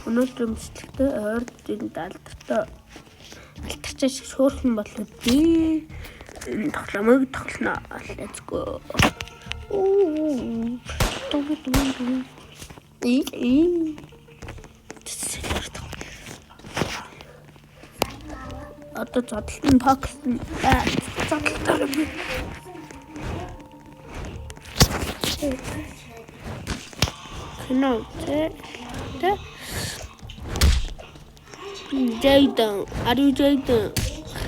Өнөөдөр бичлэгтээ ойр энд алдартай алтарчаа шиг хөөрхөн болоод би энэ тоглоомыг тоглоно. Let's go. Оо. Туу туу туу. И и. Одоо зодтолт нь токс нь зодтолтоор би. Кино тэ тэ Jaden, are you Jaden?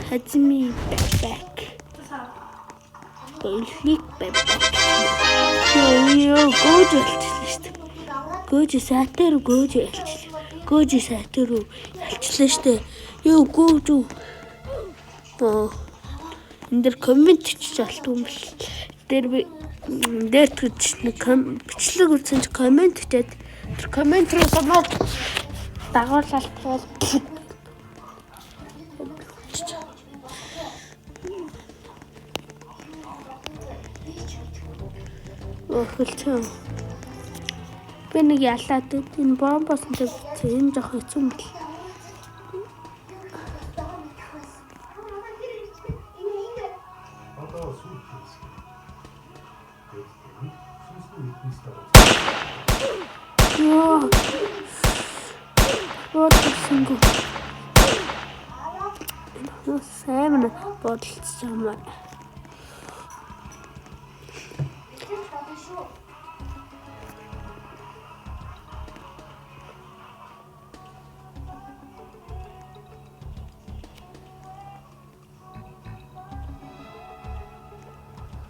Hajimi back. Click back. Йоо, гөөж ялчлаа шүү дээ. Гөөж сайтар гөөж ялчлаа. Гөөж сайтар руу ялчлаа шүү дээ. Йоо, гөөж үү. Аа. Энэ дэр коммент чиж алдгүй юм бэл. Тэр би дээр тэгж нэг бичлэг үзсэн чи коммент хийгээд тэр коммент руу самаад дагуулалт бол Өхөлцөн. Би нэг ялаад энэ бомбоос нь тавьчихсан. Энэ жоох хэцүү юм бэл. Одоо сүйт хийсэн. Тэгээд тэр сүнсний эднээс дагуу Йоо. Бодлосонгүй. Сайн бодолцсон юм аа.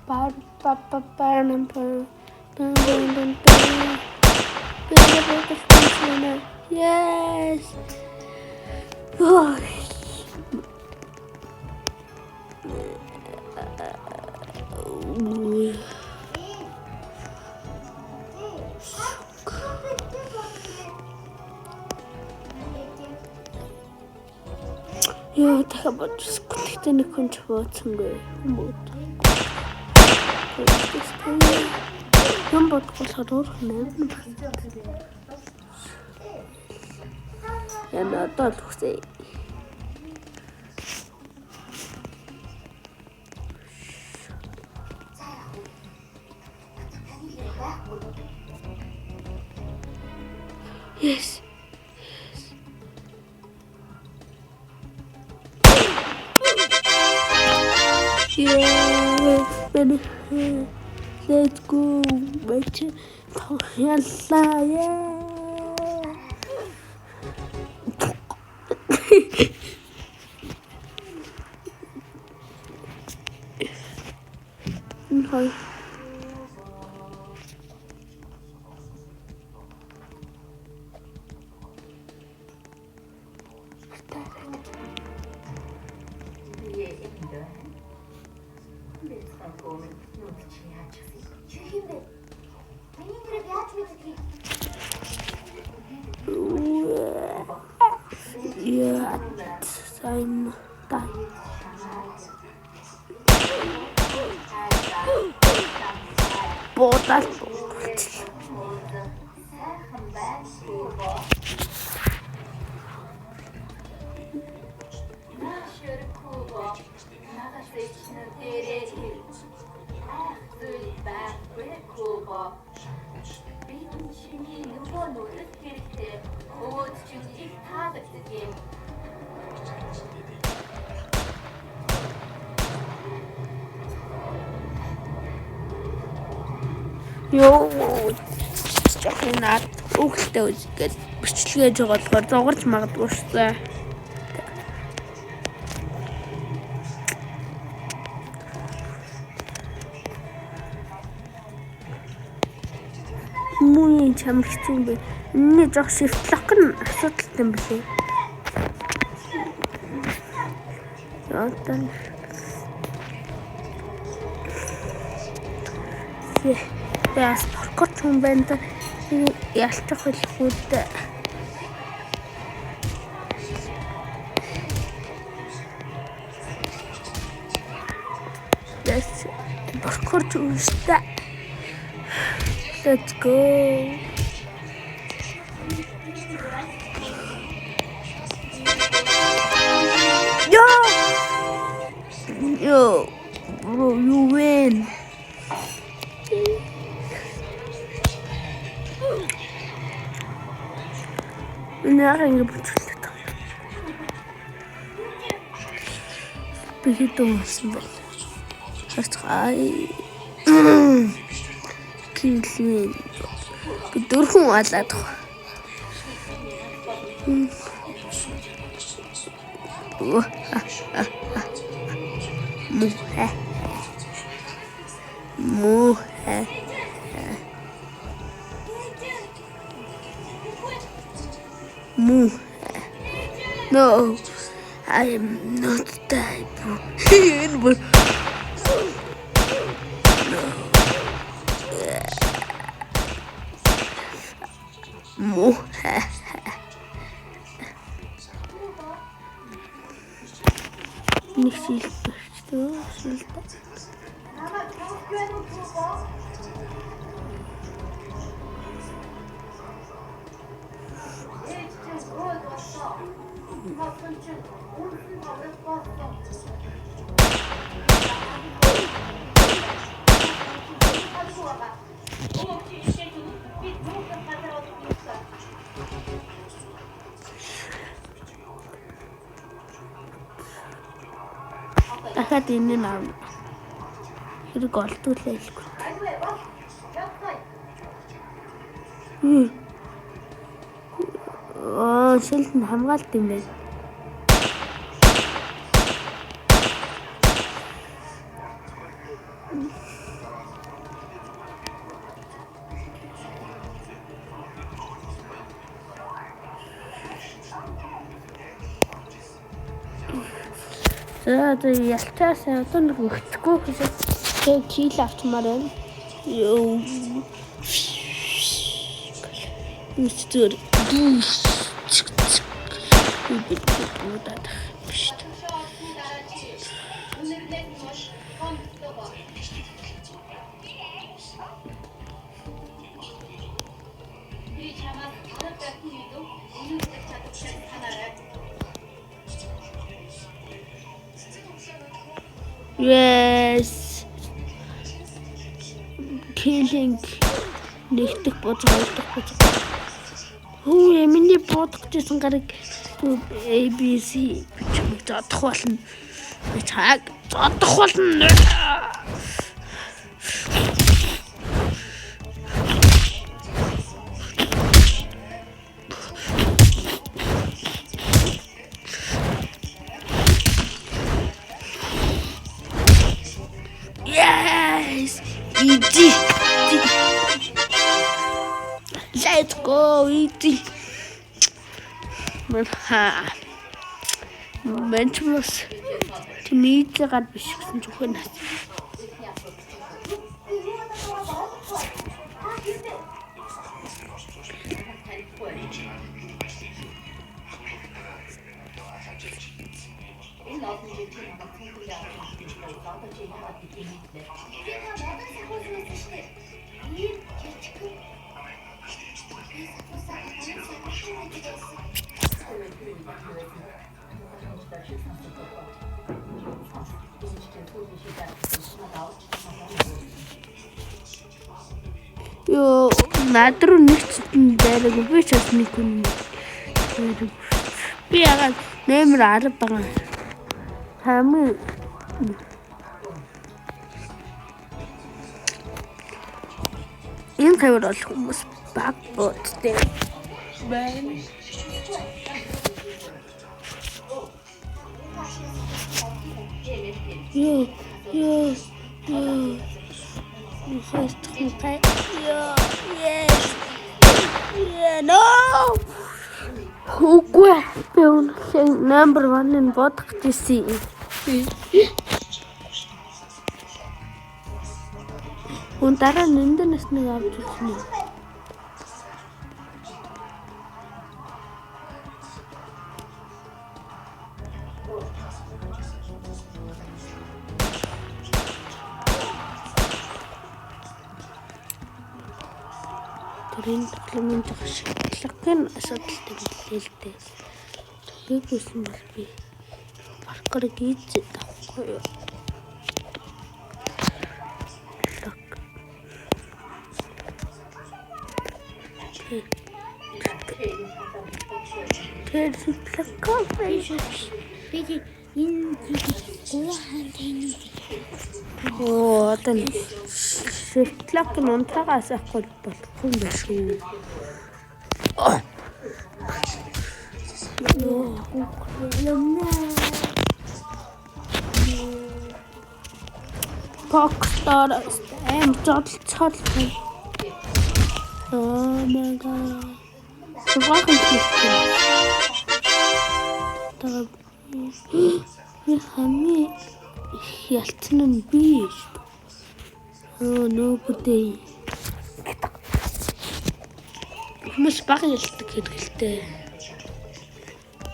Бар ба ба ба нам ба дун дун дун дун. Би бодолцсон. Yes. Ой. Йоо, дахиад бодчихгүй. Гэхдээ нэг хүн ч бууцсангүй. Хүн буудахгүй. Хүн бодохгүй болохоор өөр хүн амар. Яна одоо л үхсэй. Yes. Yeah. Let's go. Бач. Ялла. Yeah. Энэ хоёр. Чи хэн бэ? Миний нэрийг яаж мэддэг юм? Yeah, сайн та. Бодал болчихлоо. Йоо, жоохон наад өөхөлтэй үзгээд бичлэгээ жоо болохоор зугарч магадгүй шүү дээ. Мөн чамд хэцүү юм бэ? Энэний жоох shift lock нь асуудалтай юм билээ. Одоо Яас паркур ч юм байна да. Ялчих хэлэхгүй дээ. Yes. Паркур ч юм шүү дээ. Let's go. Yo, bro, you win. Энэ яагаад ингэ бүтлээ таа. Би хэдэн болсон бэ? Харцгаая. Килвин. Би дөрвөн алаад байгаа. Муу. Муу. Муу. No. I am not type. Энэ бүр Муу. Нэг шилт барьчихсан. Шилт. Намайг сонсч байна уу Пүбо? Ээж чинь гойд боллоо. Хосон чинь үнсэн тоглох болсон. Би түүхэн газар олох юмсан. Дахиад энэ нь авна. Хэрэг олдуулаа хэлгүй. Альвэ бол. Явцгаая. Аа, шилд нь хамгаалт юм байна. За одоо ялчаас одоо нэг өгөхгүй гэж тэг кил авчмаар байна. Йоо. Мистер дүүс. Би удаад биш. Би чамаас арга барьсан илүү үнэн хэлэх чадвартай санаарай. Yes. Killing нэгдэх бууз, хоёр дахь бууз. Хүү, миний буудах гэсэн гараг A B C бичмэг зодох болно. Би чаг зодох болно. Yes! Easy. Let's go, easy. Ха. Мэнчмос тэмээгээр биш гэсэн зөвхөн нас. Энэ олон жил чи намайг цэнхэр яасан одоо чи яагаад гэдгийг мэдлээ. Би та модон сахиулсан байсан шүү дээ. Ийм жижигхэн. Би сахиусаа гадаа сахиулсан байдаг байсан. Йоо, над руу нэг ч дайраагүй, би ч бас нэг хүн дайраагүй. Би ягаад номер 10 байгаа. Хамгийн энэ хавар бол хүмүүс баг буудтай байна. Йоо, ёо, ёо. Мөхөстөх Йоо, yes. Yeah, no. Үгүй, би үнэхээр number 1-ыг бодох гэсэн юм. Үн дараа нэмдэнэс нэг авч ирсэн юм. Тэр энэ тоглоомын жоо шийдлэгэн асуудалтай билээ л дээ. Тэгэхгүйсэн бол би паркур хийж авахгүй юу? Тэр shift lock Би энэ гурван хаан Оо, одоо shift lock нь унтраагаас авахгүй болохгүй юм байна шүү. юм. Rockstar аим зодолцоод л. Oh my god. Сугахан хийх. Одоо би хамгийн их ялцсан нь би шүү. Оо нөөдөө. Хүмүүс бага ялдаг хэрэгэлтэй.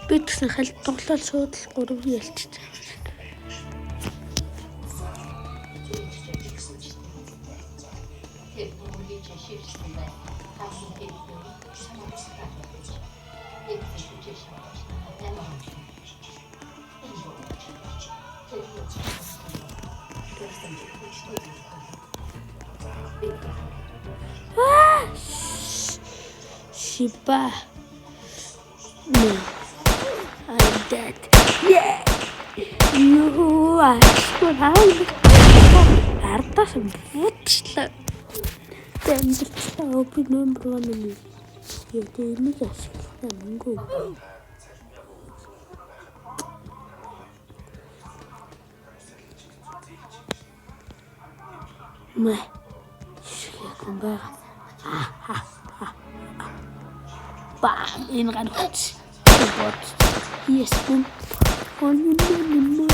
Би тэгсэн хальт тоглоод шууд л 3 ялчих. Shiba. No. I'm dead. Yeah. You are so Ардаас буучлаа. Тэмдэглээ. Би number 1 юм. Яа, тэ энийг ашиглах мөнгө. Мэ. Шиг юм байгаа. Бам, энэ ган хүч. Бод. Yes. Oh no no no no.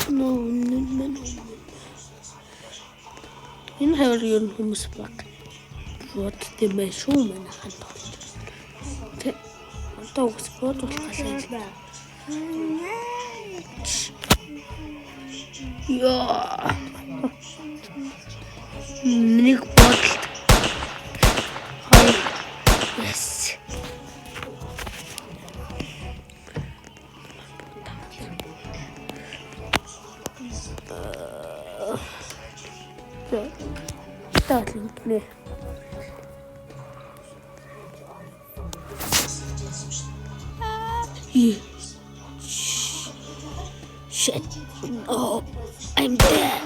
No no no no. Энэ хавар ер нь хүмүүс баг. Бод тийм байх шүү манай хан тоглож. Тэ. Одоо үгс бод болох галаа. Яа. Нэг бодолт. Хоёр. Yes. Таал нэ. Shit. Oh, I'm dead.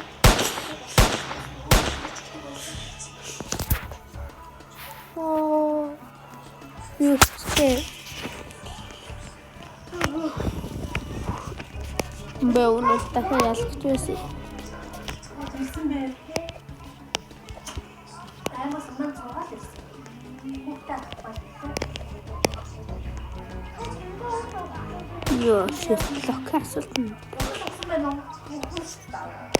Oh. You scared. Бөөнө дахиад ялах гэж байсан. Ирсэн бэ. Аймаас өмнө цугаал ирсэн. Хүүхдээ авахгүй. Йоо, shit. Lock асуулт нь. Ирсэн байна уу? Үгүй шүү дээ.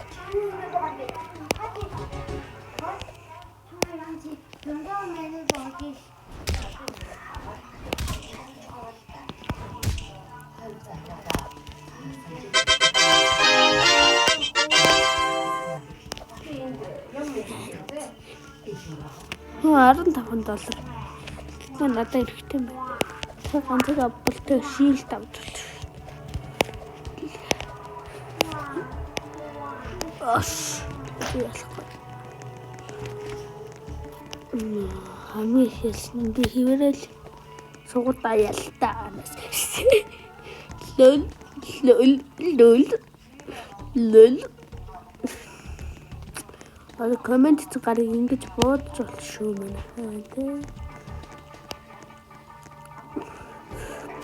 Хөө 15 доллар. Тэгвэл надад хэрэгтэй юм байна. Тэр ганцыг авбал тэр shield авч болж. Аш. Би ялахгүй. Хамгийн их ялсан би хэвээрэл сугуудаа ялтаа. Лол лол лол лол. Одоо коммент цэг гарыг ингэж буудаж болох шүү манай. Тэ.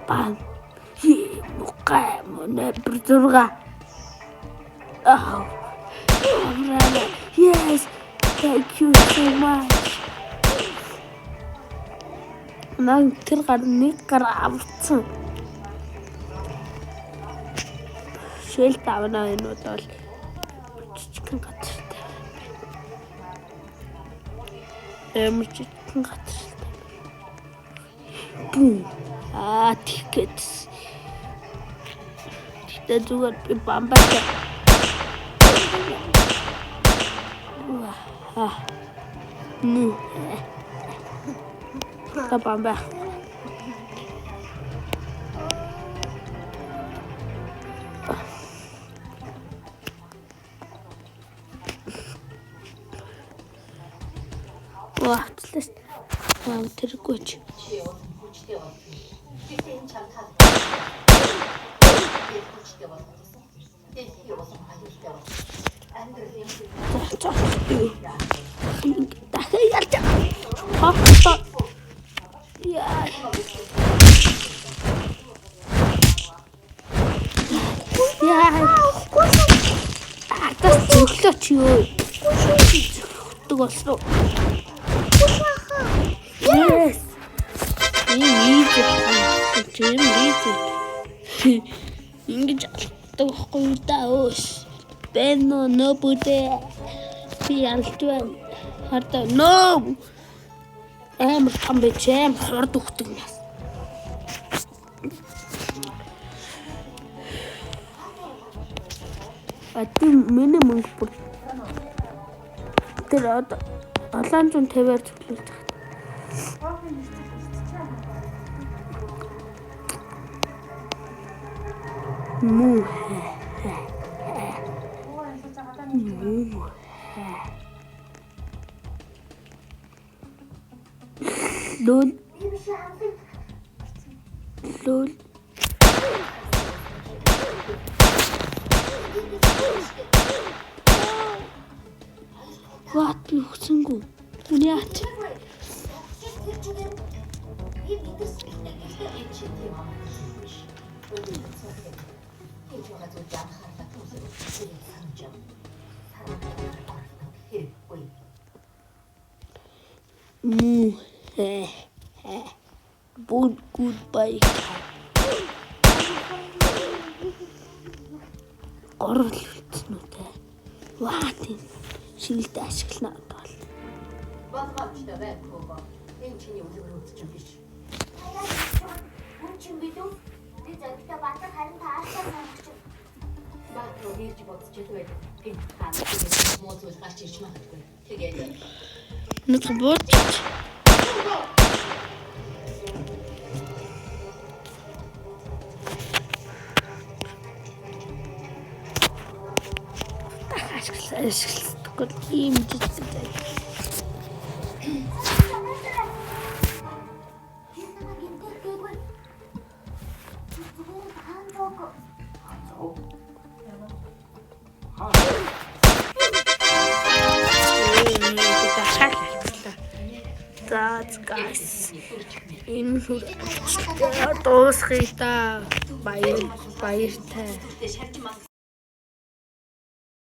Бам. Мукай мөнэ бэрзурга. Oh. Yes. Thank you so much. Наа тэр гар нэг гар авцсан. Шэлт авна энэ бол жижигхэн газартай. Амар жижигхэн газартай. Бум. Аа тэгхэд. Тэгтээ зүгээр би бамбатай. Аа. Нү. Та бамба. Алчлаа шүү. Аа тэргүй ч. Чи улам хүчтэй болсон. Гэхдээ энэ чам тал. Би хүчтэй болсон. Дэлхий улам аюултай болсон. Амьдрал юм шиг За. Дахиад ялж. Хоо. Яа. Яа. Ардаас зөвлөөч юу? Зөвлөдөг болсон уу? Yes. Энэ easy. Тийм easy. Ингэж алддаг байхгүй юу да өөс. Бэно нөбүдэ. Би ялж байна. Хардаа нөө. Амар том байж амар хурд өгдөг нас. А тийм миний мөнгө бүр тэр одоо 750-аар зөвлөж байгаа. Мүү. Мүү. Лол. Лол. What би өгсөнгүү. Үний ач. Тэр чигээр би мэдэрсэн гэхдээ энэ чи тийм амархан биш. Өнөөдөр цогтой. Хийж байгаа зүйлд анхаарлаа төвлөрөх хэрэг санаж яв. Хэрэггүй. Мүү. Good goodbye. Гурвал үлдсэн үү те. Ваа тийм. Шинэлдэ ашиглана одоо л. Болгоомжтой бай Кубо. Энэ чиний үлгэр үз чинь биш. Үн чинь билүү? Би зоригтой Баатар харин та аашаа санагч. Баатар нэрж бодож илүү гинт хаа. Муу зүйл гарч ирж магадгүй. Тэгээд Нүд бууч. Ашигласан ашиглахгүй ийм жижиг зай. Би намайг гэмтээхгүй. Би зүгээр хаандаг. Дахиад ашиглаа. За guys. Энэ хүр дуусгая та. Баяр баяртай. зүртээ шарж мас